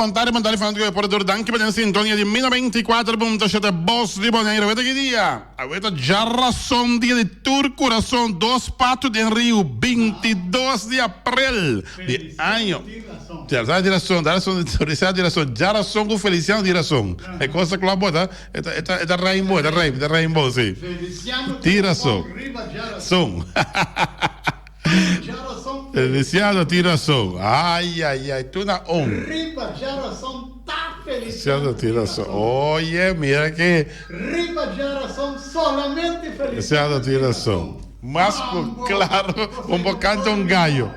Bontari, bontari fanátiko di deporte tur danki pa den sintonia di mi 94.7 Bos di Boneiru. Aweta ki dia? Aweta djarason dia di tur kurason dos patu den riu 22 di aprel di año. Djarason di rason, djarason, Feliciano di rason, djarason ku Feliciano di rason. E kos ta klòp bo, ta e ta e ta rainbow, e ta rainbow, e ta rainbow si. Di rason. Son. Feliciano tin rason. Ay ay ay tur na on. Riba djarason ta Feliciano Feliciano tin rason. Oye mira ke. Riba djarason solamente Feliciano Feliciano tin rason. Mas ku klaro un por kanta un gayo.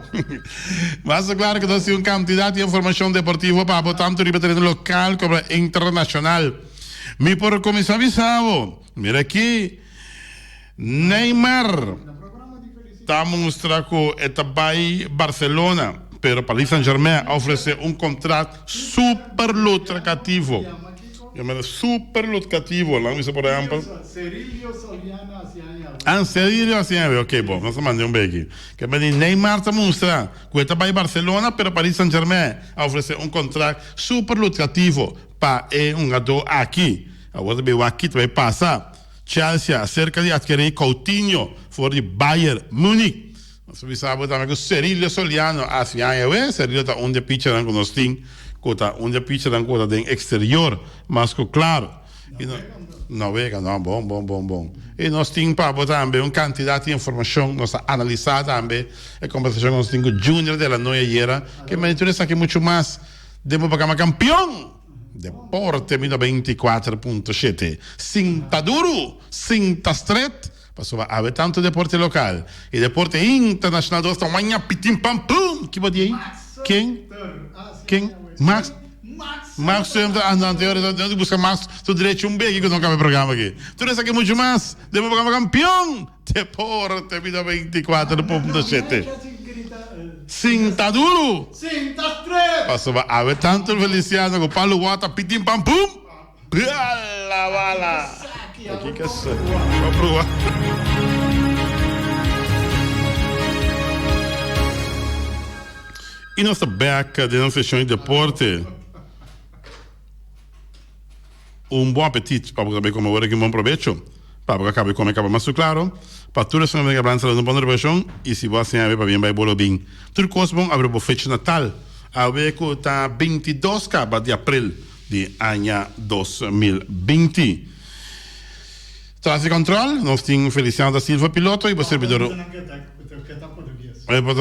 Mas ku klaro ku nos tin un kantidat di informashon deportivo pa bo tantu riba tereno lokal komo internashonal. Mi por kuminsá bisa bo, mira aki. Neymar ta mustra ku e ta bai Barcelona, pero Paris Saint-Germain a ofresé un kontrat super lutrakativo. Super lutkativo, laga mi bisa por ehèmpel. Ah, Cerillo Asiaña, ok, bon, nos a manda un beki. Ke bini Neymar ta mustra ku e ta bai Barcelona, pero Paris Saint-Germain a ofresé un kontrat super lutkativo pa e hungadó aki. Awor ta bai wak ki ta bai pasa. Chelsea acerca di adkerí Coutinho for di Bayern Munich. Nos a bisa bo tambe ku Cerilio Soliano a hasi aña awe. Cerilio ta un di e pitchernan ku nos tin ku ta un di e pitchernan ku ta den exterior mas ku klaro. I no no wega no bon bon bon bon. I nos tin pa bo tambe un kantidat di informashon. Nos a analisá tambe e kombersashon ku nos tin ku Junior de la Noya ayera ke menitur esaki muchu mas den bo programa Kampion! Deporte mi 94.7 Sinta duru, sinta stret, pasobra awe tantu deporte lokal i deporte internashonal dos ta waña pitin pam pum! Ki bo di ei? Ken? Ken? Max? Max Sumter ah no anterior no di buska Max su drechi un beki ku no kaba e programa aki. Tur esaki muchu mas den bo programa Kampion! Deporte mi 94.7 Sinta duru! Sinta stret! Pasobra awe tantu el Feliciano ku Palu Wata pitin pam pum! Bala bala! Aki ke sa. Bo proba. I nos ta bek den nos seshon di deporte. Un bon apetit pa bo ta bay come ora ki un bon probecho pa bo ka caba di come caba mas su claro pa tur esun ku ta blansa un bon reparashon y si bo a siña awe pabien bay bolo bin tur cos bon abre bo fecha natal awe ku ta 22 caba di april di aña 2020 Tras di control nos tin Feliciano da Silva piloto y bo servidor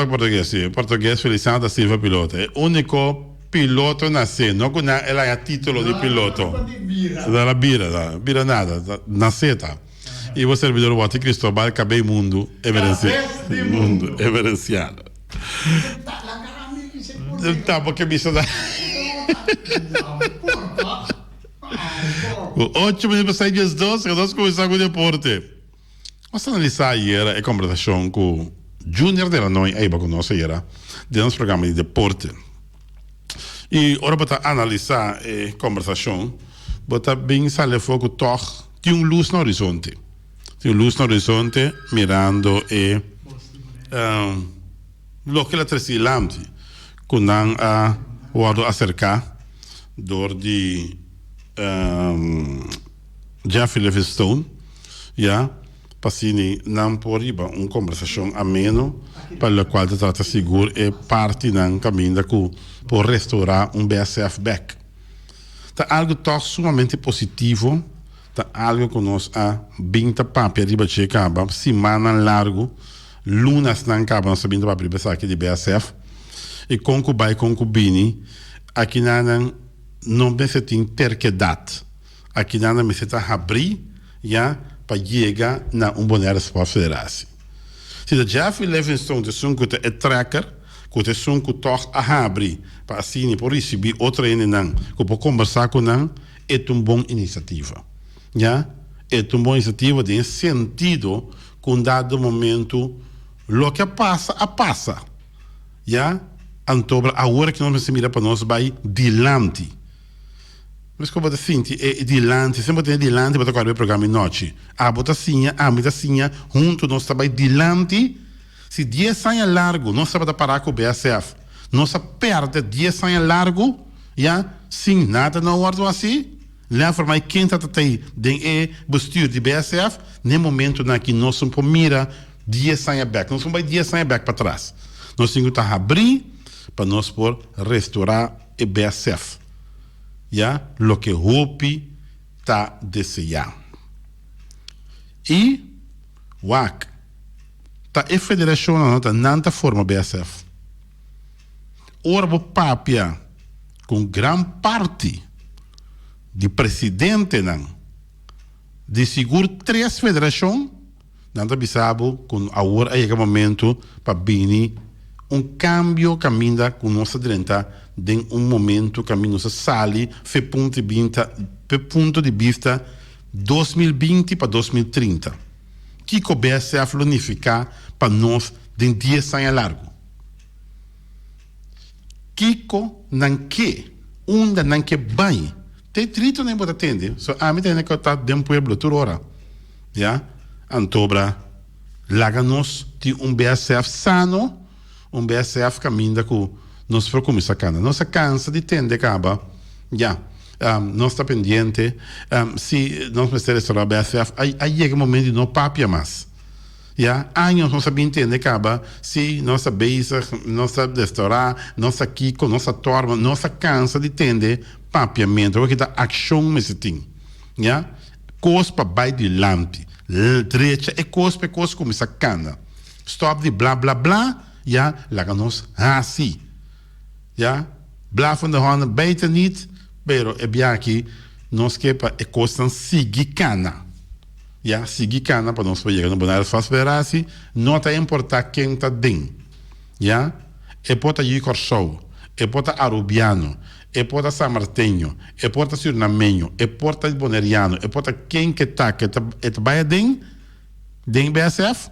Portugues si Portugues Feliciano da Silva piloto e unico Piloto nacé, no cu nan el haña titulo di piloto. Da la bira, da bira nada, da nacé ta. Y bo servidor Watty Cristobal cabey mundo mundo emerenciano. Ta bo ke bisa da. Cu ocho minuut pa sai diesdos, nos cuminsa cu deporte. Nos a analisá ayera e kombersashon ku Junior Delanoy a hiba ku nos ayera den nos programa di deporte. I ora bo ta analisá e kombersashon, bo ta bin sali afó ku tòg tin un lus na horizonte. Tin un lus na horizonte mirando e loke el a trese dilanti ku nan a wòrdu aserká dor di Jeffrey Livingstone, ya pa asina nan por riba un kombersashon ameno pa lokual ta trata sigur e partinan kaminda ku por restourá un BSF bèk. Ta algu tòg sumamente positivo, ta algu ku nos a bin ta papia riba dje kaba simannan largu, lunasnan kaba nos a bin ta papia riba esaki di BSF i kon ku bai kon ku bini akinanan no mester tin terkedat. Akinan nan mester ta habrí ya pa yega na un Bonaire Sport Federatie. Si ta Jeffrey Livingstone ta esun ku ta e trekker, ku ta esun ku tòg a habri pa asina e por risibí otro hendenan ku por kombersá ku nan, e ta un bon inisiativa. Ya, e ta un bon inisiativa den e sentido ku un dado momento loke a pasa a pasa. Ya, anto awor aki nos mester mira pa nos bai dilanti. Mes ku bo ta sinti e dilanti, semper bo tene dilanti bo ta kòrda e programa di nochi. Abo ta siña, ami ta siña, huntu nos ta bai dilanti. Si dies aña largu nos tabata pará ku BSF, nos a pèrdè dies aña largu. Ya, sin nada no a wòrdu hasi. Lèfer mai ken ta ta ei den e bestuur di BSF n'e momentonan aki nos no por mira dies aña bèk, nos no por bai dies aña bèk patras. Nos tin ku ta habrí pa nos por restorá e BSF, ya, loke hopi ta deseá. I wak, ta e federashonnan no ta nan ta forma BSF. Ora bo papia ku un gran parti di presidentenan di sigur tres federashon, nan ta bisa bo ku awor a yega momento pa bini un kambio kaminda ku nos ta drenta den un momento kaminda nos ta sali fe punto di binta fe punto di bista 2020 pa 2030. Kiko BSF lo nifiká pa nos den dies aña largu? Kiko nan ke? Unda nan ke bai? Te tritonan bo ta tende. So ami ta hende ku ta den pueblo tur ora. Ya. Antobra laga nos tin un BSF sano, un BSF kaminda ku nos por kuminsá kanda. Nos a kansa di tende kaba. Ya. Nos ta pendiente. Si nos mester restorá BSF, a yega e momento di no papia mas. Ya años nos a bin tende caba, si nos ta bezig, nos ta restaura, nos ta kico, nos ta torma, nos ta cansa di tende papiamento, awor kita accion mester tin, ya, cos pa bay dilanti, drecha e cos pa e cos cuminsa cana, stop di bla bla bla, ya, laga nos haci, ya, blafende honden bijten niet, pero e biaha aki nos ke pa e cosnan sigui cana. Ya sigui cana pa nos por yega na Bonaire Vast Federatie no ta importa ken ta den ya e por ta yu Corsou e por ta Arubiano e por ta San Marteño e por ta Surinameño e por ta Boneriano e por ta ken ke ta ke ta e ta bay aden den BSF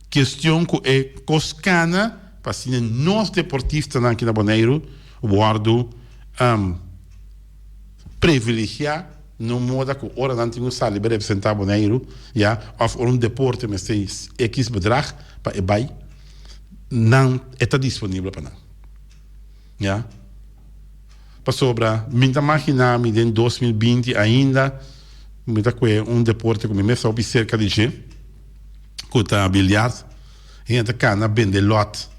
kestion cu e cos cana pa asina nos deportistanan aki na Boneiru wordo privilegia. No moda ku ora nan tin ku sali bai representá Boneiru, ya, òf ora un deporte mester ekis bedrag pa e bai, nan e ta disponibel pa nan. Ya. Pasobra mi ta maginá mi den 2020 ainda mi ta kue un deporte ku mi mes ta hopi serka di dje, ku ta biljart, hende ta kana bende lòt.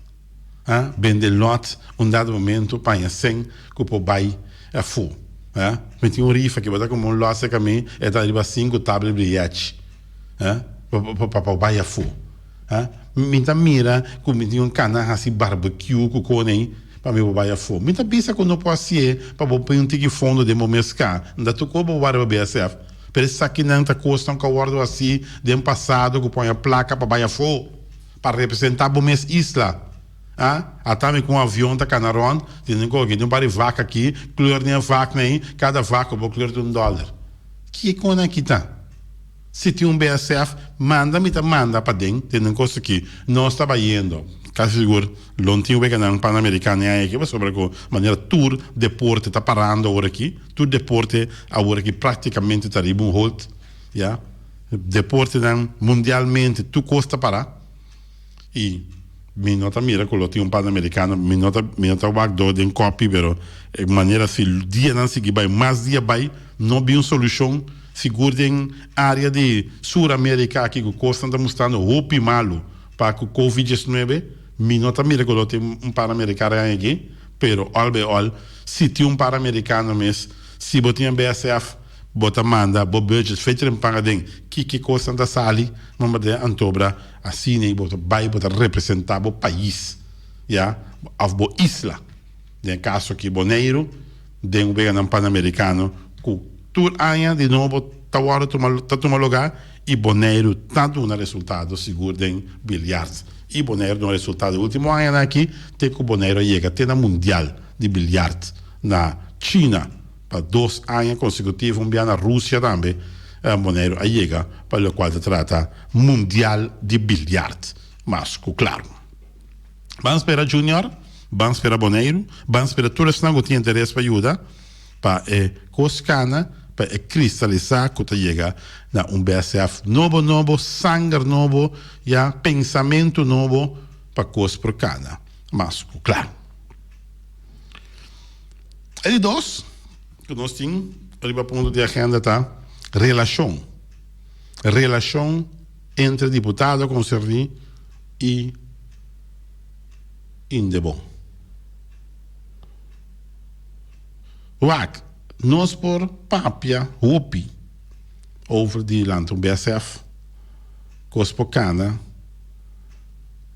A bende lot un dado momento paña sen ku por bai afó. A mi tin un rifa ki bo ta kumpra un lot serka mi e ta riba sinku tabla di biyechi a pa por bai afó. A mi ta mira ku mi tin un kana hasi barbecue ku kone pa mi por bai afó. Mi ta bisa ku no por hasié pa bo pone un tiki fondo den bo mes ka. N ta tur kos bo por bai riba BSF. Pero esakinan ta kosnan ku a wòrdu hasi den pasado ku poña plaka pa bai afó. Pa representa bo mes isla. A Ata mi ku un avion ta kana rond, tene ku oke tin un par di vak aki, kleur den e vaknan ei, kada vak ku bo kleur ta un dòler. Kiko nan kita? Si tin un BSF, manda mi ta manda paden, tene kos aki. Nos ta bayendo. Kasi sigur lo no tin weganan Panamericano e aña aki pasobra ku manera tur deporte ta parando awor aki, tur deporte awor aki praktikamente ta riba un hold, ya. Deportenan mundialmente tur kos ta para y mi no ta mira ku lo tin un Panamericano, mi no ta mi no ta wak dor den kopi pero e manera si dianan sigui bai mas dia bai no bin un solushon sigur den area di Sur America aki ku kosnan ta mustrando hopi malu pa ku covid 19 mi no ta mira ku lo tin un Panamericano aña aki pero al by al si tin un Panamericano mes si bo tin e BSF Bo ta manda bo budget fecha den paga den kiki kosnan ta sali mamba den antobra asina i bo ta bai bo ta representa bo pais ya of bo isla den e kaso aki Boneiru den weganan panamerikano ku tur aña di nobo ta wòrdu tuma ta tuma luga i Boneiru ta duna resultado sigur den biljart i Boneiru duna resultado e ultimo añanan aki te ku Boneiru a yega te na mundial di biljart na China. Pa dos aña konsekutivo un bia na Rusia tambe Boneiru a yega pa lokual ta trata mundial di biljart. Mas ku klaru. Ban spera Junior, ban spera Boneiru, ban spera tur esnan ku tin interes pa yuda pa e kos kana, pa e kristalisá ku ta yega na un BSF nobo nobo, sanger nobo, ya pensamentu nobo pa kos por kana. Mas ku klaru. E di dos ku nos tin riba punto di agenda ta relashon. Relashon entre diputado konserní i Indebon. Wak, nos por papia hopi over di lanta un BSF, kos por kana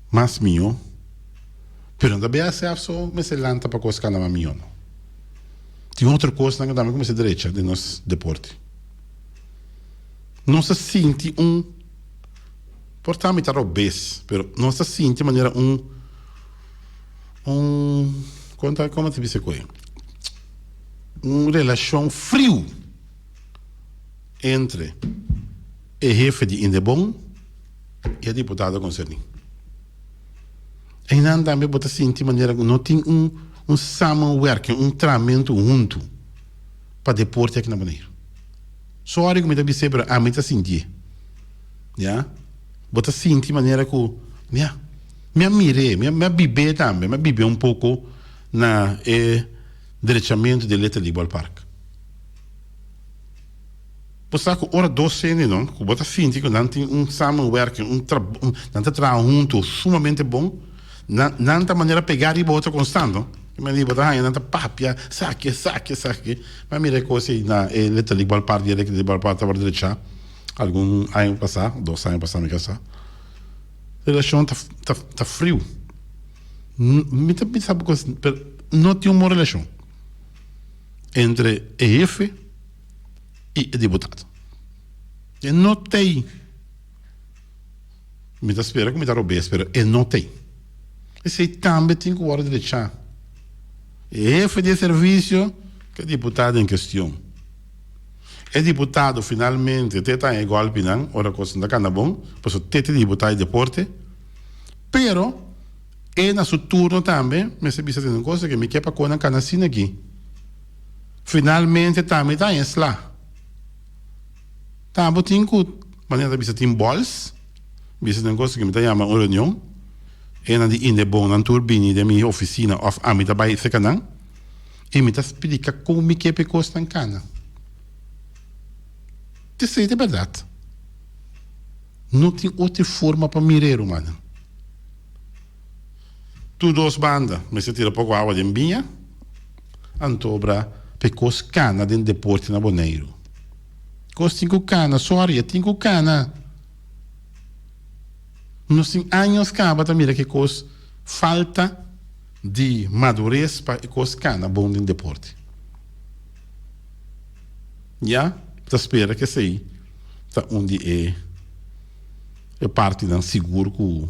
mas mihó, pero no ta BSF so mester lanta pa kos kana mas mihó no. Tin otro kosnan ku tambe ku mester drecha den nos deporte. Nos ta sinti un, por ta mi ta robes, pero nos ta sinti manera un, un, kon ta, komo ta bisa ku e? Un relashon friu entre e hefe di Indebon i e diputado konserní. Einan tambe bo ta sinti manera ku no tin un un samenwerking, un tramentu huntu pa deporte aki na Boneiru. Sorry ku mi ta bis'é pero ami ta sintié. Ya. Bo ta sinti manera ku ya, mi a mir'é, mi a bib'é tambe, mi a bib'é un poko na e drechamentu di Little League Ballpark. Bo sa ku ora dos hende no, ku bo ta sinti ku nan tin un samenwerking, un tra, nan ta traha huntu sumamente bon, nan, nan ta manera pegá riba otro konstant no. E manera bo ta haña nan ta papia, esaki, esaki, esaki. Mi a mira e kos ei na e Little League Ballpark, dia Little League Ballpark tabata drechá algun aña pasá, dos aña pasá mi ka sa. Relashon ta, ta, ta friu. Mi ta bisa bo kos, pero no tin un bon relashon entre e hefe. i e diputado. E no t'ei. Mi ta spera ku mi ta robes, pero e no t'ei. Esei tambe tin ku wòrdu drechá. E hefe di e servisio ku e diputado en kestion. E diputado finalmente te ta haña e gòlpinan ora kos no ta kanda bon, pasobra te ta diputado di deporte, pero e na su turno tambe mester bisa tene un kos ke mi ke pa konan kanda asina aki. Finalmente tambe ta haña sla. Tambe tin ku, manera ta bisa tin bòls, bisa den kos ku mi ta yama un reunion, e nan di Indebon nan tur bini den mi ofisina òf ami ta bai serka nan i mi ta splika kon mi ke pa e kosnan kana. Esei ta bèrdat. No tin otro forma pa mira e rumannan. Tur dos banda mester tira poko awa den biña, antobra p'e kos kana den deporte na Boneiru. Kos tin ku kana, sorry, e tin ku kana. Nos tin años kaba ta mira ke kos falta di madures pa e kos kana bon den deporte. Ya ta spera ke esei ta un di e e partinan sigur ku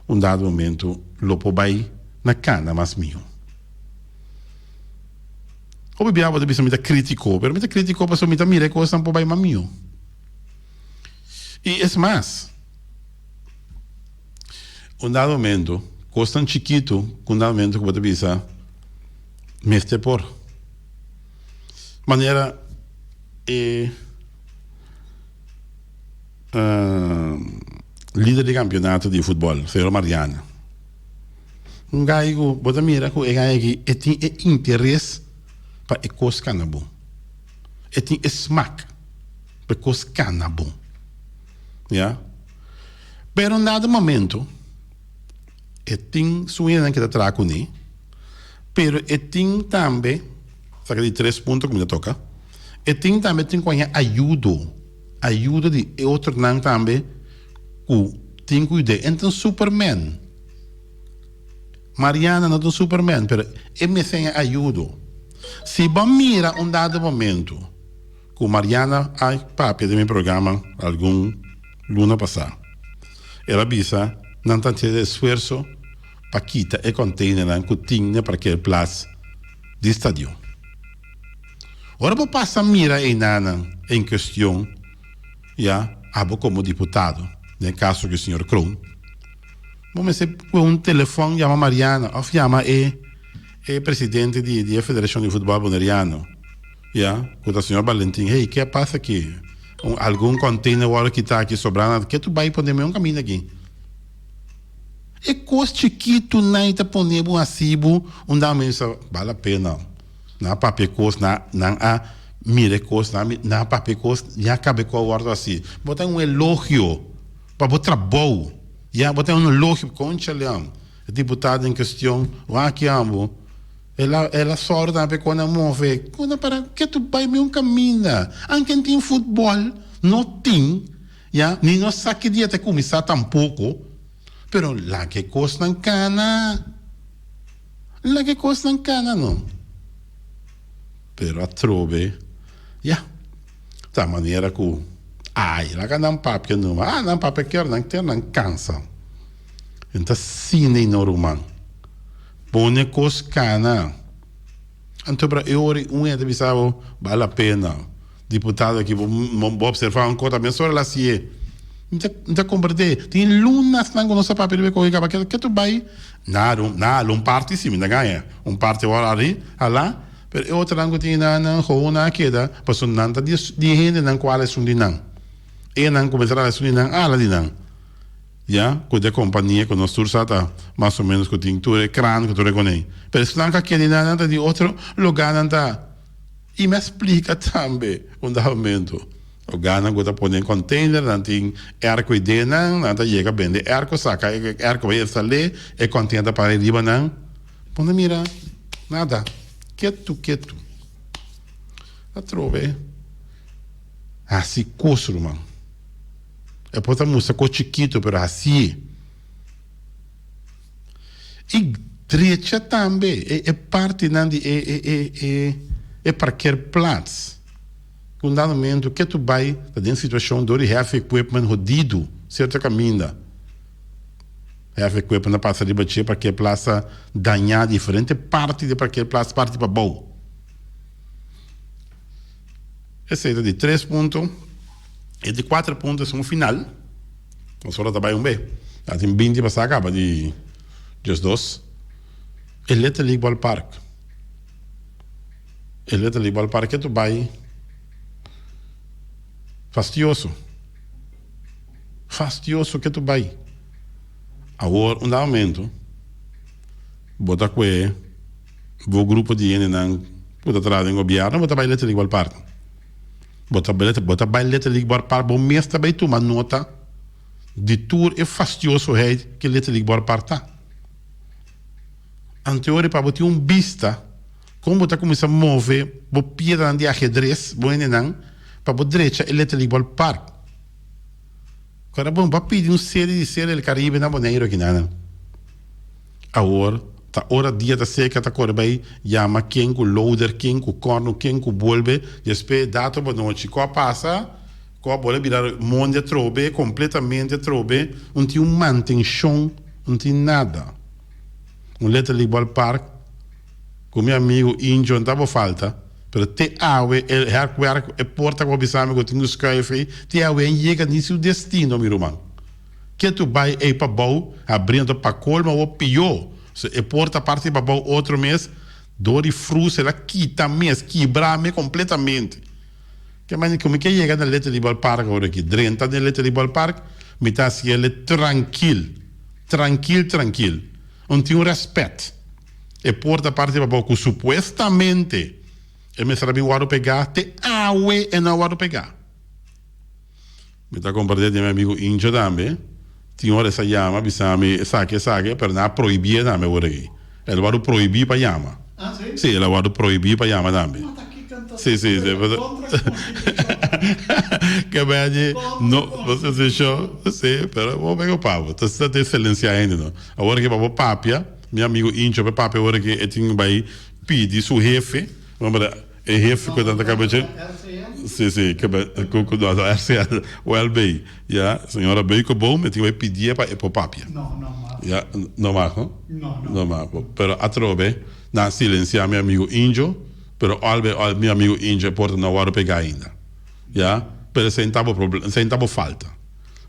un dado momento lo por bai na cana mas miho. Hopi bia bo ta bisa mi ta critico, pero mi ta critico pasobra mi ta mira e cosnan por bai mas miho. Y es mas, un dado momento, cosnan chikito cu un dado momento cu bo ta bisa mester por. Manera e. Lider di kampionato di futbòl, Fero Mariana. Un gai ku bo ta mira ku e gai aki e tin e interes pa e kos kana bon. E tin e smak pa e kos kana bon. Ya. Pero un dado momento e tin su hendenan ke ta traha kuné, pero e tin tambe, esaki di tres punto ku mi ta toka, e tin tambe tin ku haña ayudo. Ayuda di e otronan tambe ku tin ku yud'é. E no ta un superman. Mariana no ta un superman, pero e mester haña ayudo. Si bo mira un dado momento ku Mariana a papia den mi programa algun luna pasá, el a bisa nan ta hasiendo esfuerso pa kita e containernan ku tin na parkeerplaats di stadion. Ora bo pasa mira einanan en cuestion, ya, abo como diputado, den e caso cu señor Kroon, bo mester coge un telefon yama Mariana of yama e e presidente di di e federacion di futbol boneriano, ya, cu ta señor Balentin, hey, ke a pasa aki? Un algun container worde kita aki, sobra nan, ke tu bay pone mi un caminda aki? E cos chikito nan ta pone bo haci bo, un dame sa, bal la pena. Nan a papia e kos, nan nan a mira e kos, nan a nan a papia e kos, ya kaba e kos a wòrdu hasi. Bo ta un elogio pa bo trabou, ya, bo ta un elogio, kónchale am, e diputado en kestion, wak amo, el a el a sòru tambe pa e kos a move, ku nan para ke tu bai mi un kaminda, anke no tin futbòl, no tin, ya, ni no sa ki dia ta kuminsá tampoko, pero laga e kosnan kana. Laga e kosnan kana no. Pero atrobe, ya, ta manera ku, ai, laga nan papia numa. Ah, nan papia kier nan kier nan kansa. En ta asina ei no ruman. Pone kos kana. Anto bra e ora un hende ta bisa bo, bal la pena. Diputado aki bo bo observa un kos tambe sora la hasié. Mi ta mi ta komprendé. Tin lunasnan ku nos a papia riba e kohe kaba ke ke tur bai na na algun parti si mi ta gaña. Un parti awor ari hala pero e otronan ku tin nan nan gewoon nan a keda pasobra nan ta di di e hendenan ku ala esun di nan. E nan kuminsá ala esun di nan ala di nan. Ya ku e kompania ku nos tur sa ta mas o menos ku tin tur e kran ku tur e konei. Pero esnan ku a keda di nan nan ta di otro lugar nan ta. I mi a splika tambe un dado momento, oganan ku ta pone container nan tin airco i den nan, nan ta yega bende airco, saka e airco bai instal'é, e container ta para riba nan. Bo no mira nada, ketu ketu. Atrobe hasi kos ruman. E por ta mustra kos chikitu pero hasié. I drecha tambe e e partinan di e e e e e parkeerplaats. Ku un dado momento ke tu bai ta den situashon dor di heavy equipment hodidu sierto kaminda. Heavy equipment a pasa riba dje parkeerplaats ta dañá diferente parti di e parkeerplaats parti pabou. Esei ta di tres punto. E di kuater punto esun final. Nos ora ta bai un be. Ya tin binti pasá kaba di diesdos. E Little League Ballpark. E Little League Ballpark ke tu bai fastioso. Fastioso ke tu bai. Awor un dado momento bo ta kue bo grupo di hendenan ku ta traha den gobièrnu bo ta bai Little League Ballpark. Bo ta bai bo ta bai Little League Ballpark bo mes ta bai tuma nota di tur e fastiosoheid ke Little League Ballpark ta. Anteori pa bo tin un bista kon bo ta kuminsá move bo piedranan di ahedres, bo hendenan, pa bo drecha e Little League Ballpark. Kora bon, bo a pidi un sede di Serie del Caribe na Boneiru akinanan. Awor ta ora dia ta seka ta kore bai yama ken ku loader, ken ku kòrnu, ken ku bolbe, despe dato banochi. Ku a pasa? Ku a bole bira mondi atrobe, kompletamente atrobe, un tin un mantenshon, un tin nada. Un Little League Ballpark ku mi amigu Injo no ta bo falta, pero te awe e hèrkwerk, e porta ku bo bisa mi ku tin ku skuif ei, te awe a yega ni su destino mi ruman. Ke tu bai ei pabou, habriendo pa colmo awor pió. So e porta parti pabou otro mes, dor di frus el a kita mes, kibra me completamente. Ke manera ku mi ke yega na Little League Ballpark awor aki, drenta den Little League Ballpark, mi ta hasi el trankil, trankil, trankil. Un tin un respet. E porta parti pabou ku supuestamente e mester a bin wòrdu pegá, te awe e no a wòrdu pegá. Mi ta kompartí di mi amigu Incho tambe. Tin ora e sa yama bisa mi esaki esaki, pero nan a prohibié tambe awor aki. El a wòrdu prohibí pa yama. Ah, sí? Sí, el a wòrdu prohibí pa yama tambe. Ma ta kiko anto? Sí, sí, sí. Pero kontra konstitushon. Ke bèdje, Kontra no, konstitushon. Sí, pero bo mego pa bo. Ta ta silensiá hende no. Awor aki pa bo papia, mi amigu Incho pa e papia awor aki e tin bai pidi su hefe, E hefe ku nan ta kaba dje. Si, si, ku ku no, no RCN, OLB, ya, señora Beukeboom, e tin bai pidié pa e por papia. No, no mag. Ya, no mag, no? No, no. No mag, pero atrobe nan silensiá mi amigu Injo, pero OLB, OLB, mi amigu Injo e porta no a wòrdu pegá ainda, ya, pero esei no ta bo proble, esei no ta bo falta.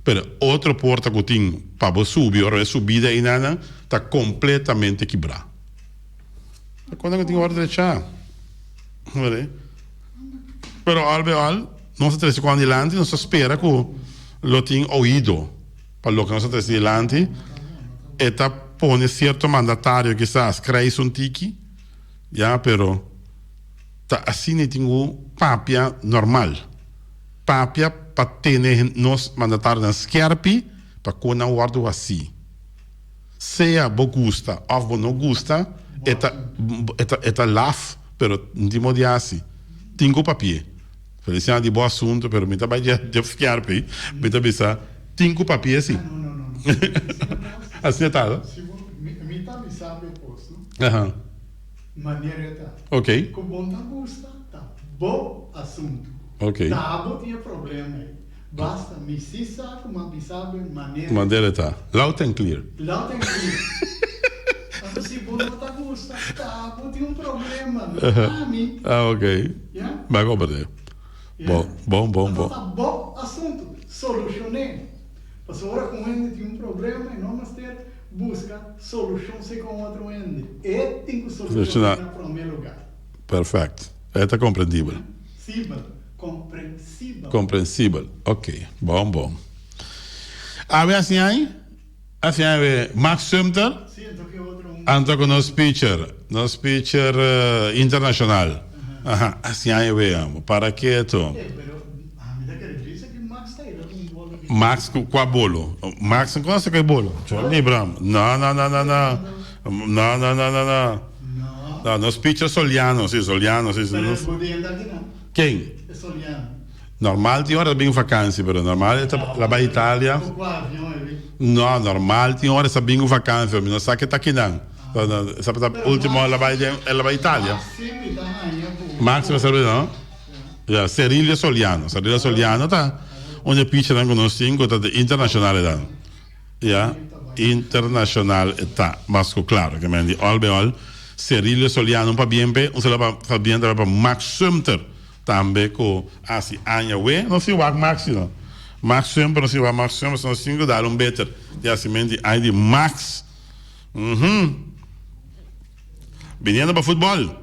Pero otro porta ku tin pa bo subi ora e subida einanan ta kompletamente kibrá. Cuando cu tin ora drecha. Pero al bij al, nos a trece cu dilanti, nos ta spera cu lo tin oido pa loke nos a trece dilanti. E ta pone cierto mandatario kisas krijs un tiki, ya, pero. Ta asina e tin ku papia normal. Papia pa tene nos mandatarionan skerpi pa kon nan wòrdu hasi. Sea bo gusta òf bo no gusta, e ta e ta e ta laf, pero no tin modo di hasi. Tin ku papi'é. Feliciano di bo asunto, pero mi ta bai dje dje skerpi, mi ta bisa tin ku papi'é si. Asina ta, no? Mi ta bisa bo e kos, no? Aha. Manera e ta. Ok. Ku bo ta gusta ta bo asuntu. Ok. Ta bo tin e problema ei. Basta mi si sa ku m'a bisa bo e manera. Manera e ta. Loud and clear. Loud and clear. Pasobra si bo no ta gusta ta bo tin un problema no ami. Ah ok. Ya. Mi a komprende. Bon, bon, bon, bon. Pasobra ta bo asuntu. Solushon'é. Pasobra ora ku un hende tin un problema e no mester Buska solushon si kon otro hende. E tin ku solushoná na promé lugá. Perfect. E ta komprendibel. Sibel. Komprensibel. Komprensibel. Ok. Bon, bon. Awe asina ai? Asina ai we Max Sumter? Si, anto ki otro un. Anto ku nos pitcher. Nos pitcher internashonal. Aha. Asina ai we amo. Para keto. E, pero ami ta kere bisa ki Max ta ira ku un bolo di. Max ku kua bolo? Max no konoce kua bolo. Choli Bram. No, no, no, no, no. No, no, no, no, no. No. No, nos pitcher Soliano, si, Soliano, si, si. Pero e budel ta kinan? Ken? E Soliano. Normal tin ora ta bin vakansi, pero normal e ta la bai Italia. Ku kua avion e bin? No, normal tin ora e sa bin ku vakansi, pero mi no sa ke ta kinan. Sa ta ultimo el a bai den, el a bai Italia. Max mi ta haña ku. Max mi ta sabi no? Ya, Cerilio Soliano. Cerilio Soliano ta un di e pichanan ku nos tin ku ta di internashonal e ta. Ya, internashonal e ta, mas ku klaro. Ke men di òl be òl, Cerilio Soliano un pabien p'e, un solo pabien tambe pa Max Sumter tambe ku hasi aña we. Nos tin wak Max si no. Max Sumter, nos tin wak Max Sumter, nos tin ku dal un beter di hasimentu di aña di Max. Uhum. Biniendo pa futbòl.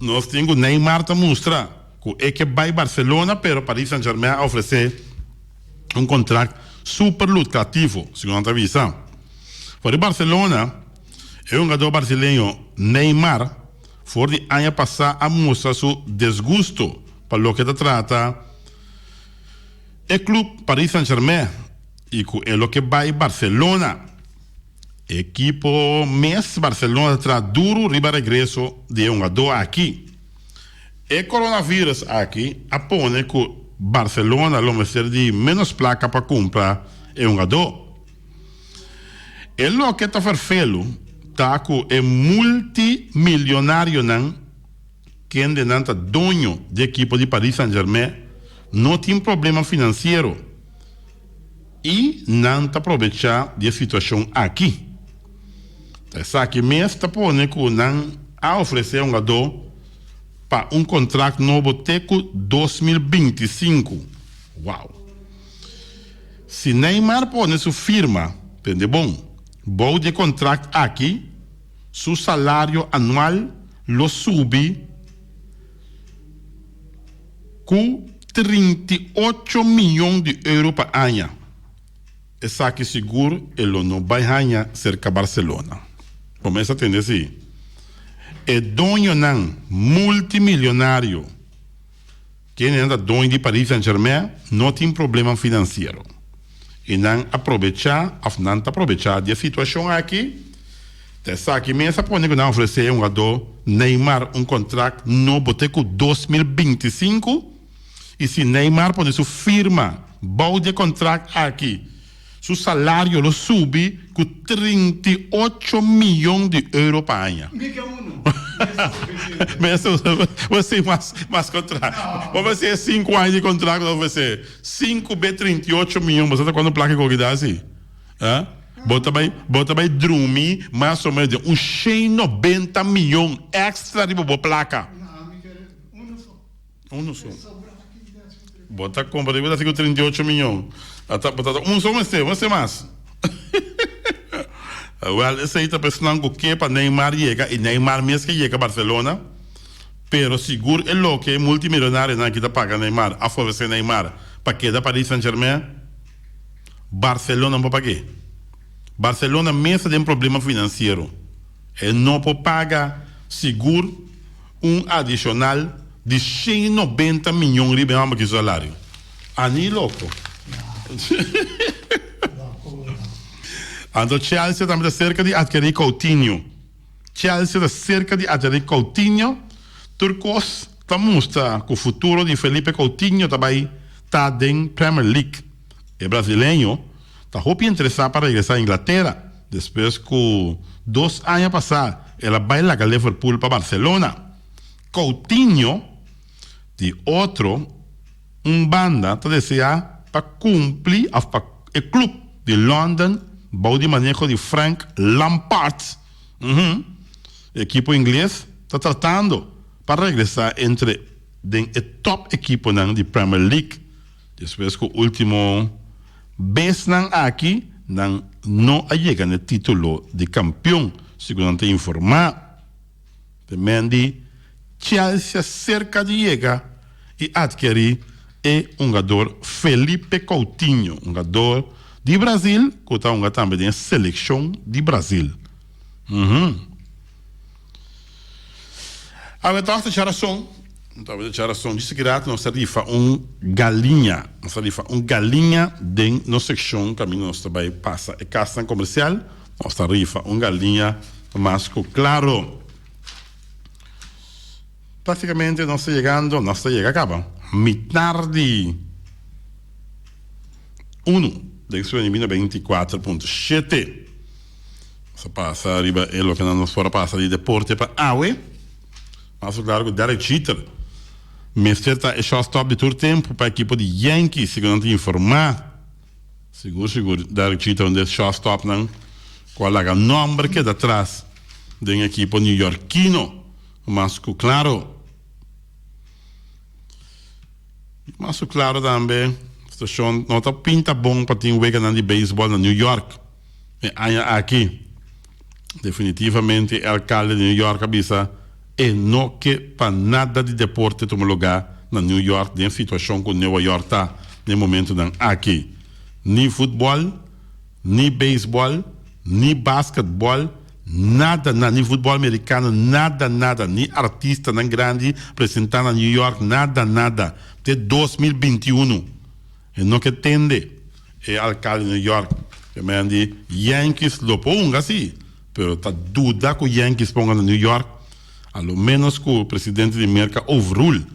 Nos tin ku Neymar ta mustra ku e ke bai Barcelona pero Paris Saint Germain a ofresé un kontrakt super lukrativo, segun nan ta bisa. For di Barcelona, e hungadó brasileño Neymar for di aña pasá a mustra su desgusto pa loke ta trata e klup Paris Saint Germain i ku e lo ke bai Barcelona. E ekipo mes Barcelona ta traha duru riba regreso di e hungadó aki. E coronavirus aki a pone ku Barcelona lo mester di menos plaka pa kumpra e hungadó. E loke ta ferfelu ta ku e multimilionarionan kendenan ta doño di ekipo di Paris Saint-Germain no tin problema finansiero. I nan ta probechá di e situashon aki. Ta esaki mes ta pone ku nan a ofresé hungadó pa un kontrakt nobo te ku 2025. Wow! Si Neymar pone su firma, tende bon, bou di e kontrakt aki, su salario anual lo subi. Ku 38 miyon di euro pa aña, esaki sigur e lo no bai haña serka Barcelona. Bo mes a tende si. E doñonan multimilionario, kendenan ta doño di Paris Saint-Germain, no tin problema finansiero. I nan a probechá òf nan ta probechá di e situashon aki. Ta esaki mes a pone ku nan ofresé e hungadó Neymar un kontrakt nobo te ku 2025 i si Neymar pone su firma bou di e kontrakt aki su salario lo subi ku 38 miyon di euro pa aña. Mi ke unu, mes ta sufisiente. Mes ta sufisiente, mas mas kontrakt. Bo mester e sinku aña di kontrakt bo ta ofresé sinku be 38 miyon, bo sa ta kuantu plaka ku a si? Ah, bo ta bai, bo ta bai drumi mas o menos den un shen nobenta miyon extra riba bo plaka. No, mi kere uno so. Uno so. Bo ta compra riba ta 38 miyon. Ata, bo ta un so mester, mester mas. Wel, esei ta pa esnan ku ke pa Neymar yega i Neymar mes ke yega Barcelona. Pero sigur e loke multimilionarionan aki ta paga Neymar, a ofrece Neymar pa keda Paris Saint-Germain. Barcelona no por pag'é. Barcelona mes ta den problema financiero. E no por paga sigur. un adishonal di 190 miyon riba e hòmber ki su salario. Ani loko. Anto Chelsea tambe ta serka di adkerí Coutinho. Chelsea ta serka di adkerí Coutinho. Tur kos ta mustra ku futuro di Felipe Coutinho ta bai ta den Premier League. E brasileño ta hopi interesá pa regresá Inglatera despues ku dos aña pasá el a bai laga Liverpool pa Barcelona. Coutinho di otro un banda ta deseá pa kumpli òf pa e klup di London bou di maneho di Frank Lampard. E ekipo ingles ta tratando pa regresá entre den e tòp ekiponan di Premier League despues ku último besnan aki nan no a yega na e título di kampion, segun nan ta informá. De men di Chelsea serka di yega i adkerí e hungador Felipe Coutinho, hungador di Brazil ku ta hunga tambe den e selekshon di Brazil. Awe tòg ta djarason, awe ta djarason djis aki rato nos ta rifa un galiña, nos ta rifa un galiña den nos sekshon kaminda nos ta bai pasa e kasnan komersial. Nos ta rifa un galiña mas ku klaro. Praktikamente nos ta yegando, nos ta yega kaba mitar di unu den su elimina 24.7. Nos a pasa riba e loke nan nos por a pasa di deporte pa awe. Mas ku klaro ku Derek Jeter mester ta e shortstop di tur tempu pa ekipo di Yankees, segun nan ta informa. Sigur sigur Derek Jeter un di e shortstopnan ku a laga nòmber keda tras den ekipo newyorkino mas ku klaro. Mas ku klaro tambe situashon no ta pinta bon pa tin weganan di beisbòl na New York e aña aki. Definitivamente e alkalde di New York a bisa e no ke pa nada di deporte tuma lugá na New York den situashon ku Newa York ta den momentunan aki. Ni futbòl, ni beisbòl, ni basketbòl, nada nada, ni futbòl merikano, nada nada, ni artistanan grandi presentá na New York, nada nada te 2021. E no ke tende. E alkalde di New York e men di Yankees lo por hunga si, pero ta duda ku Yankees por hunga na New York, a lo menos ku presidente di Merka overrule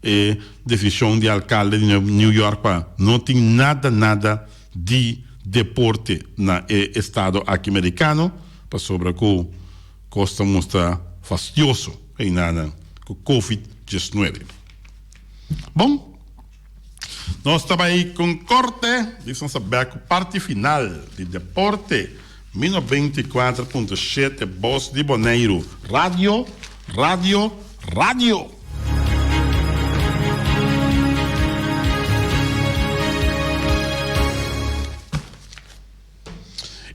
e desishon di alkalde di New York pa no tin nada nada di deporte na e estado aki merikano pasobra ku kos ta mustra fastioso einanan ku covid 19. Bon. Nos ta bai con corte, dis nos ta bek cu parti final di Deporte mi 94.7 Bos di Boneiru Radio, Radio, Radio!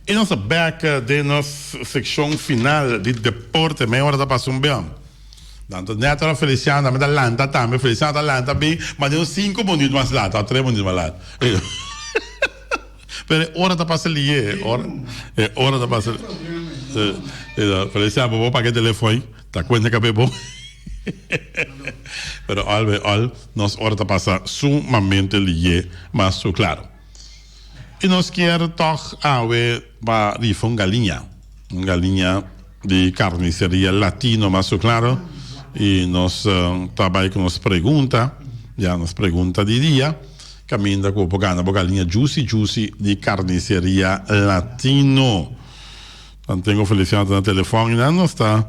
Y nos ta bek den nos seccion final di deporte. Mei ora ta pasa un bia. Dan ta net ora Feliciano tambe ta lanta tambe. Feliciano ta lanta bin, ma den un cinco minuut mas laat, of tres minuut mas laat. Pero e ora ta pasa lié. Ora, e ora ta pasa. Feliciano, bo por paga e telefon, ta cuenta cabe bo. Pero al bij al, nos ora ta pasa sumamente lié, mas su claro. I nos kier tòg awe pa rifa un galiña, un galiña di carniceria latino mas su claro. I nos ta bai ku nos pregunta, ya nos pregunta di dia, kaminda ku bo por gana bo galiña juicy juicy di carniceria latino. Dan tengo Feliciano ta na telefòn i nan nos ta.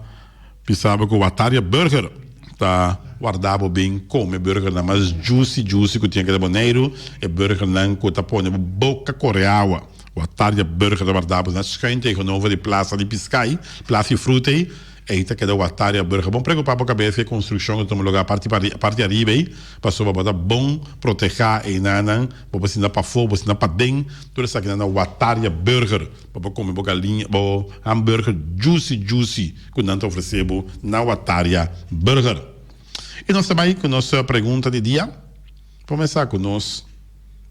Bisa bo ku Wataria Burger ta warda bo bin kome burgernan mas juicy juicy ku tin aki na Boneiru, e burgernan ku ta pone bo boka kore awa. Wataria Burger ta warda bo na schuin tegenover di Plaza di Piskai, Plaza di Fruta ei, ei ta keda Wataria Burger. Bon preokupa bo kabes ku e konstrukshon ku ta tuma lugar parti parti ariba ei, pasobra bo ta bon protehá einanan, bo por sinta pafó, bo por sinta paden, tur esakinan na Wataria Burger. Bo por kome bo galiña, bo hamburger juicy juicy ku nan ta ofresé bo na Wataria Burger. I nos ta bai ku nos pregunta di dia. Promé sa ku nos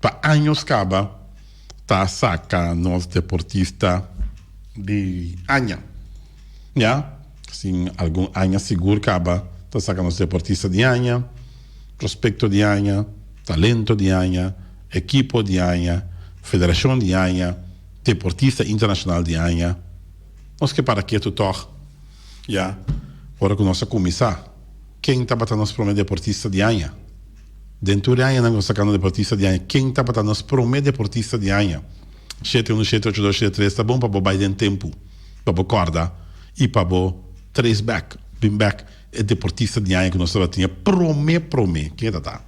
pa años kaba ta saka nos deportista di aña. Ya, sin algun aña sigur kaba. ta saka nos deportista di aña, prospekto di aña, talento di aña, ekipo di aña, federashon di aña, deportista internashonal di aña. Nos ke para ketu tòg. Ya, ora ku nos a kuminsá, ken tabata nos promé deportista di aña? Den tur e añanan ku nos ta kanta deportista di aña, ken tabata nos promé deportista di aña? Shete unu shete ocho dos shete tres ta bon pa bo bai den tempu, pa bo kòrda i pa bo trace back, bin bèk e deportista di aña ku nos tabatin e promé promé. Ken ta ta?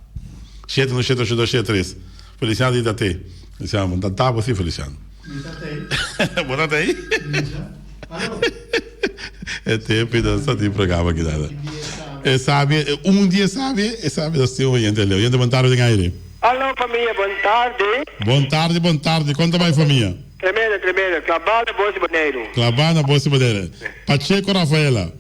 Shete unu shete ocho dos shete tres. Feliciano di ta te. Feliciano, bo ta ta bo si Feliciano? Mi ta tei. Bo ta tei? Mi ja. Alo. E tempu i nos ta tin programa aki nada. E sabi, un dia e sabi, e sabi nos tin oyente leu. Oyente bon tardi den aire. Alo famia bon tardi. Bon tardi bon tardi kon ta bai famia? Tremendo tremendo klabá na bos di Boneiru. Klabá na bos di Boneiru. Pacheco Rafaela.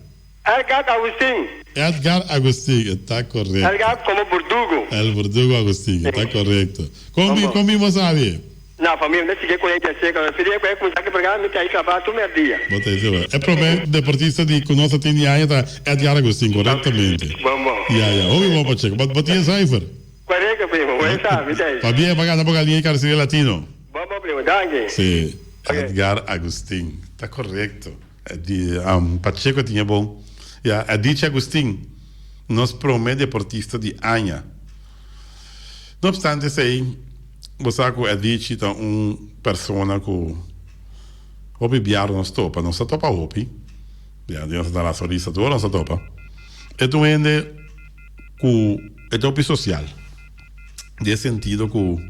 Edgar Agustin. Edgar Agustin e ta korekto. Edgar komo burdugo. El burdugo Agustin e ta korekto. Kon bi kon bi bo sabi? Na famia mi ta sigui ku e dia seka. Mi dia ku e kuminsá ki programa mi ta ei klabá tur merdia. Bo ta ei klabá. E promé deportista di ku nos a tin di aña ta Edgar Agustin korektamente. Bon bon. Ya ya hopi bon Pacheco. Bo bo tin e cijfer? Korekto primo. Bo e sa mi ta ei. Pabia pa gana bo galiña i karseria latino. Bon bon primo. Danki. Si. Edgar Agustin. Ta korekto. Di Pacheco tin e bon. Ya, Adichi Agustin, nos prome deportista di aña. No obstante esey, bo sa cu Adichi ta un persona cu hopi biaha nos topa. Nos ta topa hopi. Ya, di nos ta na solista tur nos ta topa. E ta un hende cu e ta hopi social. Den e sentido cu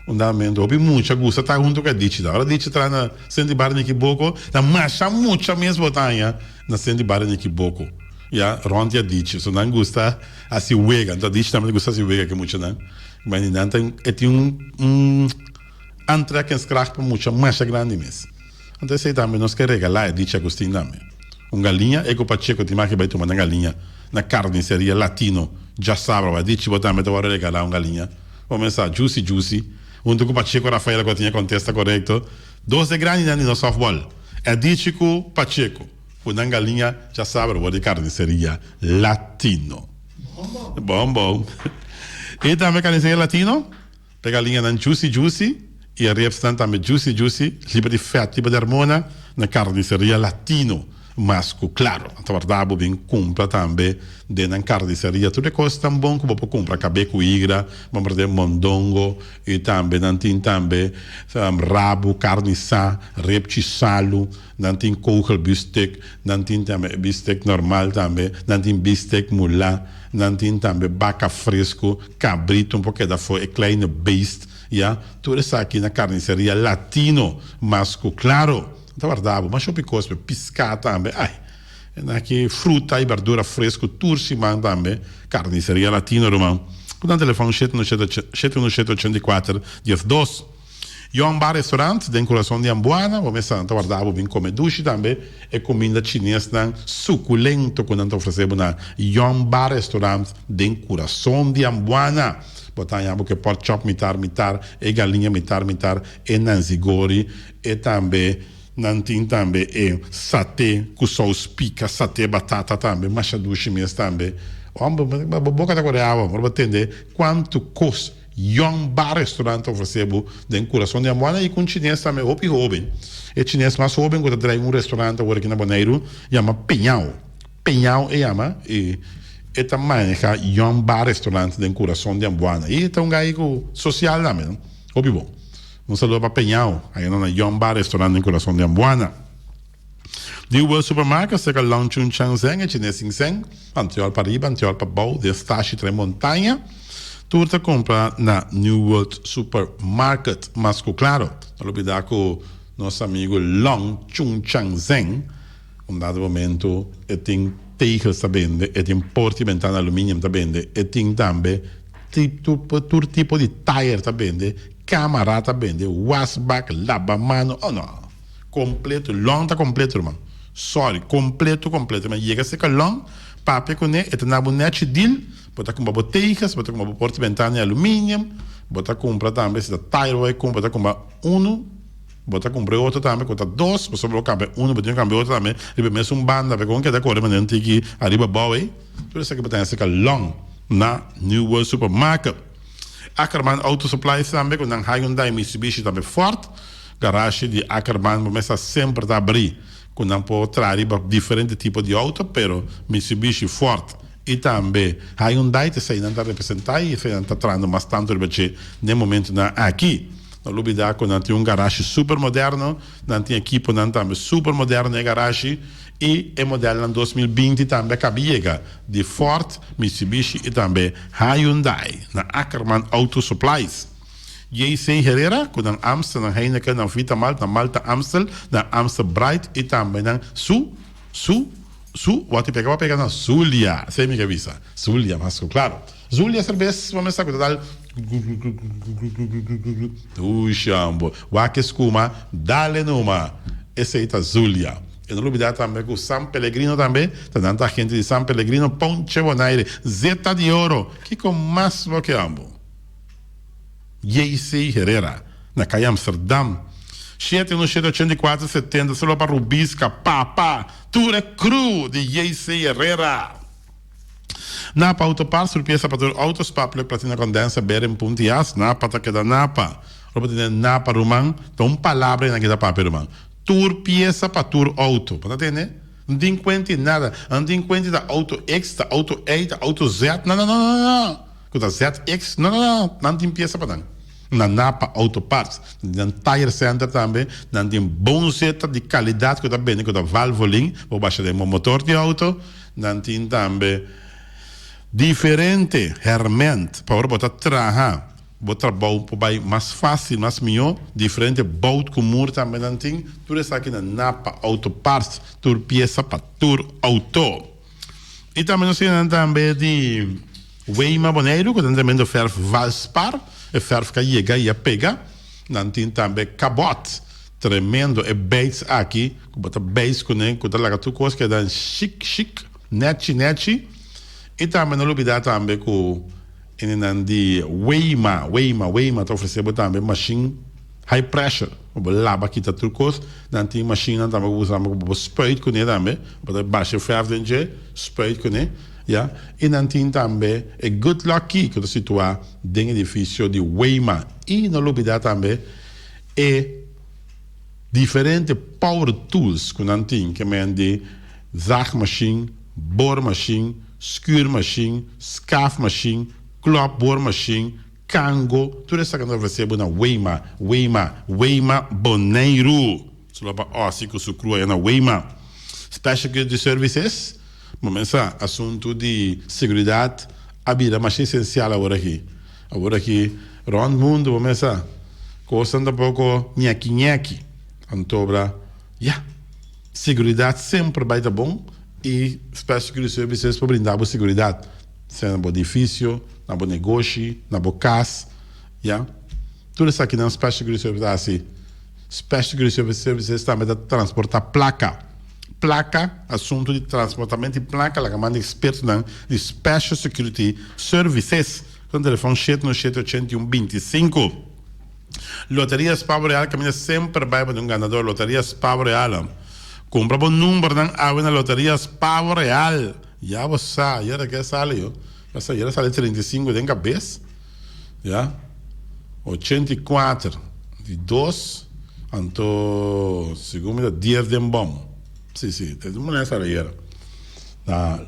un dado momento hopi mucha gusta ta hunto cu e dichi ta. Ora dichi traha na Senti Barrio Nikiboko ta masha mucha mes bo ta haña na Senti Barrio Nikiboko ya rond di e dichi. So nan gusta haci wega. Anto dichi tambe ta gusta haci wega cu e muchanan. Mani nan ta e tin un un aantrekkingskracht pa mucha masha grandi mes. Anto esey tambe nos ke regala e dichi Agustin tambe. Un galiña e ku Pacheco tin maki bai tuma nan galiña na carniceria latino djasabra wak dichi bo tambe ta wòrdu regalá un galiña bo mesa juicy juicy huntu ku Pacheco Rafaela ku a tin e kontesta korekto dos e grandinan di nos softball e dichi ku Pacheco ku nan galiña djasabra wòrdu di carniceria latino bon bon i tambe carniceria latino. E galiñanan juicy juicy y e ribsnan tambe juicy juicy, liber di fèt, liber di hormona, na carniceria latino mas cu claro. Ta warda bo bin cumpra tambe den nan carniceria tur e cos tan bon cu bo por cumpra, cabe cu igra, bo por den mondongo y tambe nan tin tambe rabu, carni sa, ribchi salu, nan tin kogel bistek, nan tin tambe bistek normal tambe, nan tin bistek mula, nan tin tambe baca fresco. Cabrito un por keda for e kleine beest, ya, tur esaki na carniceria latino, mas cu claro, ta warda bo masha hopi cos, pero pisca tambe, ay, en aki fruta y berdura fresco tur siman tambe, carniceria latino ruman, cu nan telefon shete uno shete, shete uno shete ochenta y kuater, dies dos. Yon Bar Restaurant den kurason di Ambuana, bo mester nan ta warda bo bin kome dushi tambe e kuminda chinesnan sukulento ku nan ta ofresé bo na Yon Bar Restaurant den kurason di Ambuana. Bo ta haña bo ku e pork chop mitar mitar, e galiña mitar mitar, e nanzigori, e tambe nan tin tambe e saté ku sous pika, saté batata tambe masha dushi mes tambe. Homber, bo boka ta kore awa ora bo tende kuantu kos. Young Bar Restaurant ta ofresé bo den kurason di Ambuana i ku un chines tambe hopi hóben. E chines mas hóben ku ta drai un restaurant awor aki na Boneiru yama Peñao. Peñao e yama i e ta maneha Young Bar Restaurant den kurason di Ambuana. I e ta un gai ku sosial tambe no. Hopi bon. Un saludo pa Peñao ayando na Young Bar Restaurant den kurason di Ambuana. New World Supermarket serka Long Chun Chang Zeng e chines sin seng, anteor pa riba, anteor pa bou, den stashi Tre Montaña. Tur ta kumpra na New World Supermarket. Mas ku klaro, no lubida ku nos amigu Long Chun Chang Zeng un dado momento e tin tegels ta bende, e tin porta i bentana aluminium ta bende, e tin tambe tur tipo di tayer ta bende, kamara ta bende, wasbak, labamano, oh no. Completo, long ta completo ruman. Sorry, completo completo. Men yega cerca long, papia cune, e ta na bo nechi deal, bo ta cumpra bo tejas, bo ta cumpra bo porta bentana di aluminium, bo ta cumpra tambe si ta tire bo bay cumpra, bo ta cumpra uno, bo ta cumpra e otro tambe cu ta dos, pasobra bo cambia uno bo tin cu cambia otro tambe riba e mesun banda, pasobra con keda core manera un tiki ariba abao ey. Tur esaki bo ta haña serka Long na New World Supermarket. Ackerman Auto Supplies tambe ku nan Hyundai, Mitsubishi tambe Ford. Garage di Ackerman bo mester semper ta abrí ku nan por traha riba diferente tipo di auto pero Mitsubishi, Ford i tambe Hyundai ta esei nan ta representá i esei nan ta trahando mas tantu riba dje den momentunan aki. No lubidá ku nan tin un garashi super moderno, nan tin ekiponan tambe super moderno den e garashi i e modelnan 2020 tambe a kabi yega di Ford, Mitsubishi i tambe Hyundai na Ackerman Auto Supplies. JC Herrera ku nan Amstel, nan Heineken, nan Vita Malt, nan Malta Amstel, nan Amstel Bright i tambe nan Su, Su, Su, wak ti pega bo a pega na Zulia, esei mi ke bisa, Zulia mas ku klaro. Zulia serbes bo mester ku ta dal glugluglugluglugluglugluglu dushi ambo, wak e skuma dale numa, esei ta Zulia. E no lubida tambe ku San Pellegrino tambe ta nan ta agente di San Pellegrino, Ponche Bonaire, Zeta di Oro, kiko mas bo ke ambo? JC Herrera, na Kaya Amsterdam, shete unu shete 84 70, solo pa Rubisca, Papa, tur e crew di JC Herrera. Napa Auto Parts, tur pieza pa tur auto, spark plug, platina condenser, bearing, punta y as, Napa ta keda Napa. Ora bo tene Napa ruman, ta un palabra nan kita papia ruman. Tur pieza pa tur auto. Bo ta tene? No tin cuenta di nada. No tin cuenta ta auto X, ta auto Y, ta auto Z. No, no, no, no, no. Ku ta ZX? No, no, no, nan tin piesa pa nan. Na Napa Auto Parts, nan tin nan Tire Center tambe, nan tin bon zeta di kalidat ku ta bende ku ta Valvoline, bo basha den bo motor di auto. Nan tin tambe diferente herment pa ora bo ta traha bo trabou por bai mas fácil, mas mihó. Diferente bout ku mur tambe nan tin. Tur esaki na Napa Auto Parts, tur piesa pa tur auto. I tambe nos tin nan tambe di Weima Boneiru ku ta tremendo fèrf Valspar, e fèrf ku a yega i a pega. Nan tin tambe Cabot, tremendo e beits aki ku bo ta beis kuné ku ta laga tur kos keda shik shik, nèchi nèchi. I tambe no lubidá tambe ku nan di Weima, Weima, Weima ta ofresé bo tambe mashin. High pressure, pa bo laba kita tur kos. Nan tin mashinnan tambe ku bo usa ku bo spuit kuné tambe. Bo ta basha e fèrf den dje, spuit kuné, ya. I nan tin tambe e Good Luck Key ku ta situá den edifisio di Weima. I no lubidá tambe e diferente power tools ku nan tin, ke men di zaagmashin, boormashin, schuurmashin, skaafmashin, klopboormashin, Kango, tur esaki nan ta ofresé bo na Weima, Weima, Weima Boneiru. Solo pa Ossie ku su crew aya na Weima. Special Security Services, bo mester sa, asuntu di seguridat a bira masha esensial awor aki. Awor aki rònt mundu bo mester sa, kosnan ta poko ñèki ñèki. Antobra, ya, seguridat semper bai ta bon i Special Security Services por brinda bo seguridat. Sea na bo edifisio, na bo negoshi, na bo kas, ya. Tur esakinan Special Security Service ta hasi. Special Security Service Services tambe ta transporta plaka. Plaka, asuntu di transportamento di plaka laga manda ekspertonan di Special Security Services. Nan telefòn shete no shete 81 25. Loteria Spavo Real kaminda semper bai pa di un ganador. Loteria Spavo Real. Kumpra bo numbernan awe na Loteria Spavo Real. Ya bo sa, yera ke sali yo. Ya sa, yera sali 35 den kabes. Ya. 84 di dos, anto segun mi ta 10 den bom. Si, si, ta di manera sali yera. Na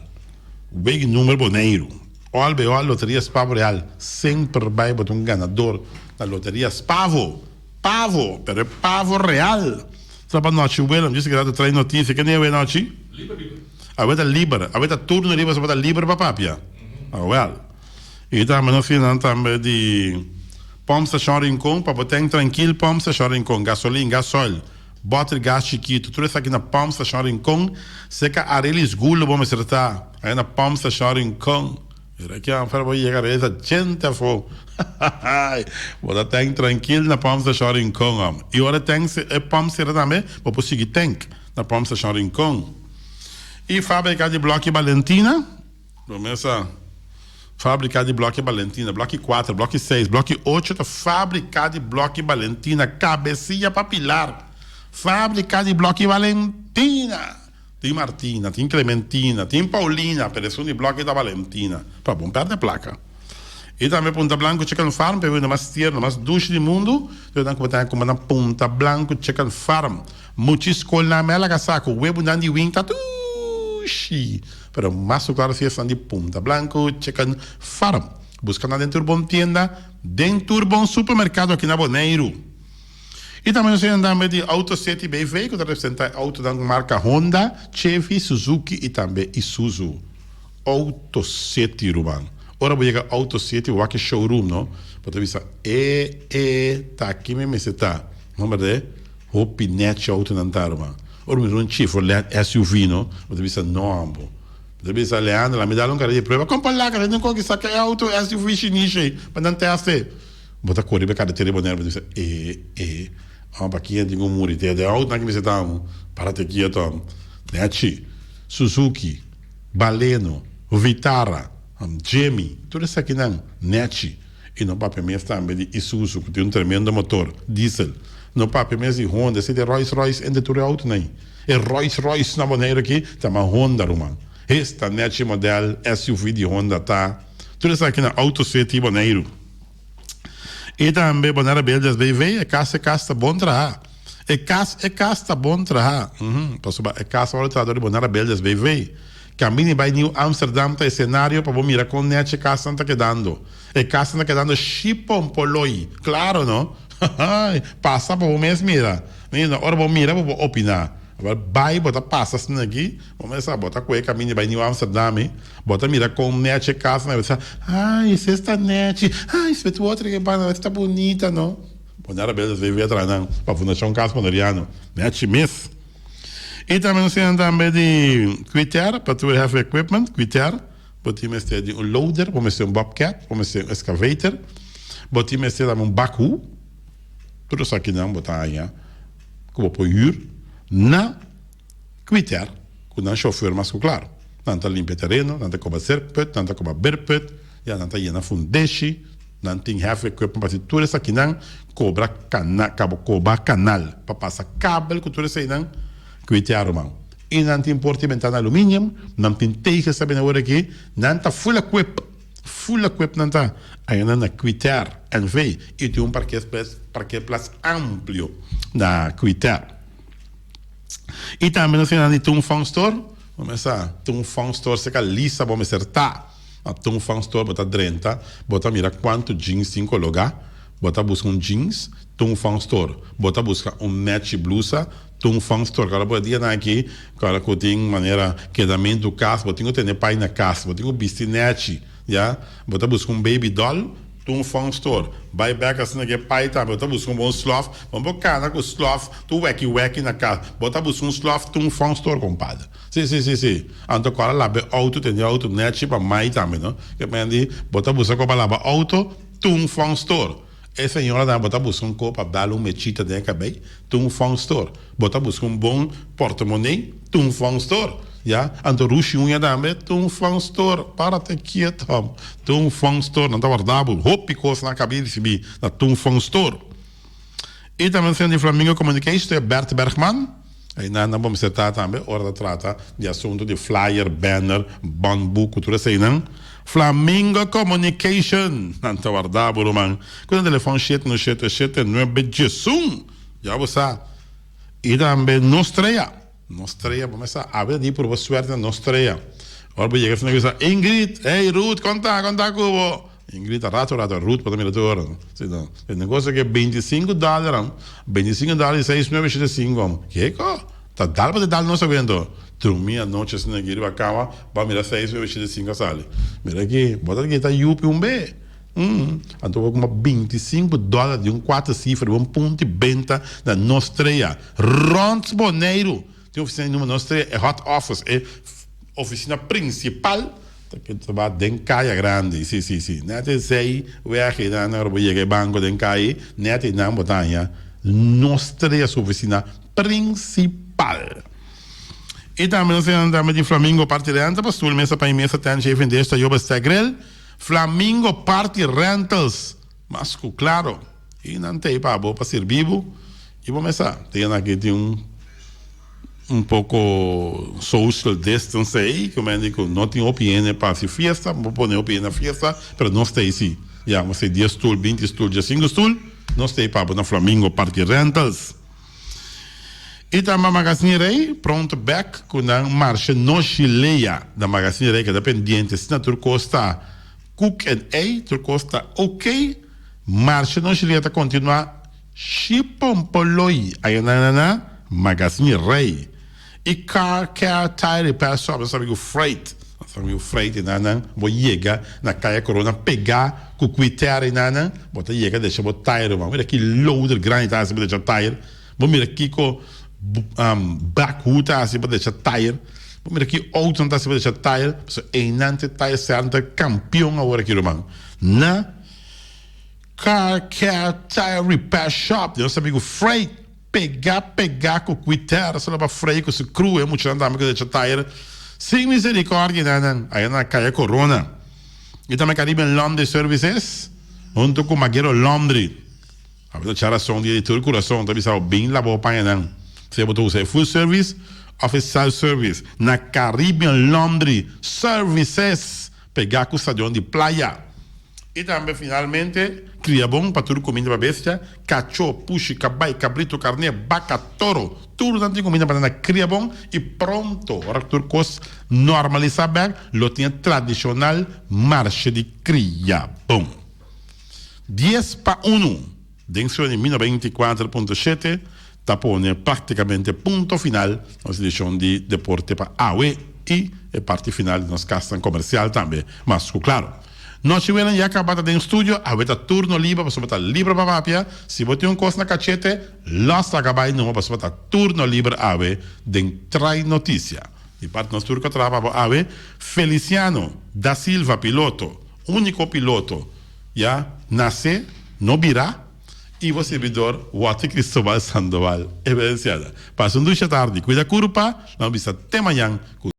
wegi number Boneiru. All by all Loteria Spavo Real semper bai bo ta un ganador na Loteria Spavo. Pavo, pero e pavo real. Sa pa nochi Willem, djis ke ta trae noticia. Ken e awe nochi? Liber, liber. Awe ta liber. Awe ta turno riba so ta liber pa papia. Awel. I tambe nos tin nan tambe di Pump Station Rincon pa bo ten trankil Pump Station Rincon, gasolin, gasoil, boter gas chikitu, tur esaki na Pump Station Rincon. Seka Arelis Gulo bo mester ta aya na Pump Station Rincon. Mira ki anfer bo yega reza djente afo. Bo ta tank trankil na Pump Station Rincon om. I ora tank e pump sera tambe bo por sigui tank na Pump Station Rincon. I fabrika di bloki Balentina, bo mesa fabrika di bloki Balentina, bloki kuater, bloki seis, bloki ocho ta fabrika di bloki Balentina, kabesia pa pilar. Fabrika di bloki Balentina. Tin Martina, tin Clementina, tin Paulina, pero esun di blòki ta Valentina. Pa bon pèrdè plaka. I tambe Punta Blanco Chicken Farm, pa e wende mas tierno, mas dushi di mundu, tur nan ku bo ta kumpra na Punta Blanco Chicken Farm. Muchi skolnan mei a laga sa ku webunan di wing ta dushi, pero mas ku klaro si esnan di Punta Blanco Chicken Farm. Buska nan den tur bon tienda, den tur bon supermerkado aki na Boneiru. I tambe nos tin tambe di Auto City BV ku ta representá e outonan ku marka Honda, Chevy, Suzuki i tambe Isuzu. Auto City ruman. Ora bo yega Auto City bo wak e showroom no, bo ta bisa e e ta aki mi mester ta. No berde? Hopi nèchi outonan ta ruman. Ora bo mira un Chevrolet SUV no, bo ta bisa no ambo. Bo ta bisa Leandro la mi dal un kara di prueba. Kon pa laka nan tin saka e auto SUV shinishi ei pa nan tèst e. Bo ta kore pa e karetera di Bonaire bo ta bisa e e amo pa kier tin ku muri te den outonan ki mester ta amo para te kieto amo nechi Suzuki Baleno Vitara Jimmy tur esakinan nechi y no papia mes tambe di Isuzu ku tin un tremendo motor diesel no papia mes di Honda esei ta e Rolls Royce entre tur e outonan ei e Rolls Royce na Bonaire aki ta yama Honda ruman esta nechi model SUV di Honda ta tur esaki na Auto City Boneiru. I tambe Bonaire Builders BV, e kas e kas ta bon traha. E kas e kas ta bon traha. Uhum, pasobra e kas a wòrdu traha dor di Bonaire Builders BV. Kambini bai Nieuw Amsterdam ta e senario pa bo mira kon nèchi e kasnan ta kedando. E kasnan ta kedando shipompoloi. Klaro no? Pasa pa bo mes mira. Ora bo mira bo por opiná. Awor bai bo ta pasa asina aki, bo mester sa bo ta kohe kaminda bai Nieuw Amsterdam ei, bo ta mira kon nèchi e kas nan, bo ta bisa, ai esei sta nèchi, ai esei otro ke banda ta bunita no. Bo na rabia esei via traha nan pa Fundashon Kas Boneriano, nèchi mes. I tambe nos tin tambe di Quitair, pa tur heavy equipment, Quitair, bo tin mester di un loader, bo mester un bobcat, bo mester un excavator, bo tin mester tambe un backhoe, tur esakinan bo ta haña. ku bo por hür na Quiter ku nan shofùr mas ku klaru. Nan ta limpia tereno, nan ta koba serput, nan ta koba berput, ya nan ta yena fundeshi, nan tin heavy equipment pa hasi tur esakinan, kobra kana kabo koba kanal pa pasa kabel ku tur eseinan Quiter ruman. I nan tin porta i bentana aluminium, nan tin tegels ta bini awor aki, nan ta full equip. Full equip nan ta ayana na Quiter NV y tin un parkeerplaats amplio na Quiter. Y tambe nos tin di Tung Fong Store, bo mester sa Tung Fong Store cerca Lisa bo mester ta. Na Tung Fong Store bo ta drenta, bo ta mira cuanto jeans tin cologa, bo ta busca un jeans, Tung Fong Store, bo ta busca un matchy blusa, Tung Fong Store, kòrda bo e dianan aki, kòrda ku tin manera kedamentu kas, bo tin ku tene pai na kas, bo tin ku bisti nèchi, ya, bo ta buska un baby doll, Tung Fong Store, bai bèk asina ku e pai tambe, bo ta buska un bon slòf, bo no por kana ku slòf tur wèki wèki na kas, bo ta buska un slòf, Tung Fong Store kompadre. Si, si, si, si. Anto kòrda laba e outo, tene e outo nèchi pa mai tambe, no? Ke men di, bo ta buska ku pa laba outo, Tung Fong Store. E señoranan bo ta buska un ko pa dal un mechita den e kabei, ta un fon store. Bo ta buska un bon portemonee, ta un fon store. Ya, anto rushi uña tambe, ta un fon store. Para te kieto, hom. Ta un fon store. Nan ta warda bo hopi kos nan a kaba di risibi na ta un fon store. I tambe nos tin di Flamingo Communications, ta e Bert Bergman. Einan nan bo mester ta tambe ora ta trata di asuntu di flyer, banner, bònboek ku tur eseinan. Flamingo Communication! Nan ta warda bo ruman ku nan telefòn 71779 11. Ya bo sa. I tambe Nos Trea. Nos Trea, bo mester sa awe ta di purba suerte na Nos Trea. Ora bo yega esei nan bisa, Ingrid, hey Ruth, kon ta? Kon ta ku bo? Ingrid ta rato rato Ruth por ta mira tur ora no. Si no. E negocio ke 25 dollar am, 25 dollar y 6 nueve shete cinco am. Keko? Ta dal pa ta dal nos awe anto. Drumi anochi asina aki riba cama bo a mira 6 nueve shete cinco a sali. Mira aki, bo ta kita yupi un be. Umm. Anto bo kuma 25 dollar di un cuater cifra riba un punto di benta na Nos Trea. Rond Boneiru tin oficina di numero Nos Trea, e hot office, e oficina principal. Ta ke ta ba den kaya grandi, si, si, si. Net esei weg einan ora bo yega e banko den kai, net einan bo ta haña nos tres ofisina prinsipal. I tambe nos tin tambe di Flamingo Party Rental pa stoel, mesa, paña mesa, tent, shave en dish, tayoba, stack grill. Flamingo Party Rentals, mas ku klaro. I nan ta ei pa bo pa sirbi bo. I bo mesa, tin aki tin un. Un poko social distance ei, ku men di ku no tin hopi hende pa hasi fiesta, bo pone hopi hende na fiesta, pero nos ta ei si. Ya, nos ta ei dies stul, binti stul, diesinku stul, nos ta ei pa bo na Flamingo Party Rentals. I tambe Magazine Rey pronto bek ku nan marshe Noshi Lea na Magazine Rey keda pendiente asina tur kos ta koek en ei, tur kos ta ok. Marshe Noshi Lea ta kontinua Shi Pompoloi aya nan na na Magazine Rey i Car Care Tire Repair Shop nos amigu Freight nos amigu Freight i nan nan bo yega na Kaya Corona pega ku Quiterra i nan nan bo ta yega desha bo tire ruman mira ki loader grandi ta hasi pa desha tire. Bo mira kiko bakhoe ta hasi pa decha tire. Bo mira ki outonan ta hasi pa decha tire. Pasobra einan ta e tire center kampion awor aki ruman. Na Car Care Tire Repair Shop di nos amigu Frey pega pega ku Quiter solo pa Frey ku su crew e muchanan tambe ku decha tire sin misericordia nan nan aya na Kaya Corona. I tambe Caribbean Laundry Services hunto ku Maguero Laundry. Abo ta cha rason di tur kurason ta bisa bo bin laba bo pañanan sea bo ta usa e full service of e self service na Caribbean Laundry Services pega ku stadion di Playa. I tambe finalmente kria bon pa tur kuminda pa bestia, kachó, pushi, kabai, kabritu, karné, baka, toro, tur nan tin kuminda pa nan na kria bon i pronto ora ku tur kos normalisa bek lo tin e tradishonal marshe di kria bon. Dies pa unu den sua di 1924.7 ta pone praktikamente punto final nos edishon di Deporte pa awe i e parti final di nos kasnan komersial tambe. Mas ku klaro. Nochi wenan ya kaba ta den studio, awe ta turno liber pasobra ta liber pa papia. Si bo tin un kos na kachete, lòs laga bai numa pasobra ta turno liber awe den Trai Notisia. Di parti nos tur ku a traha pa bo awe, Feliciano da Silva piloto, Úniko piloto ya nase no bira i bo sirbidor Watty Cristobal Sandoval. Evidenciada. Pasa un dusha tardi, cuida curpa, nan bisa te mañan cu.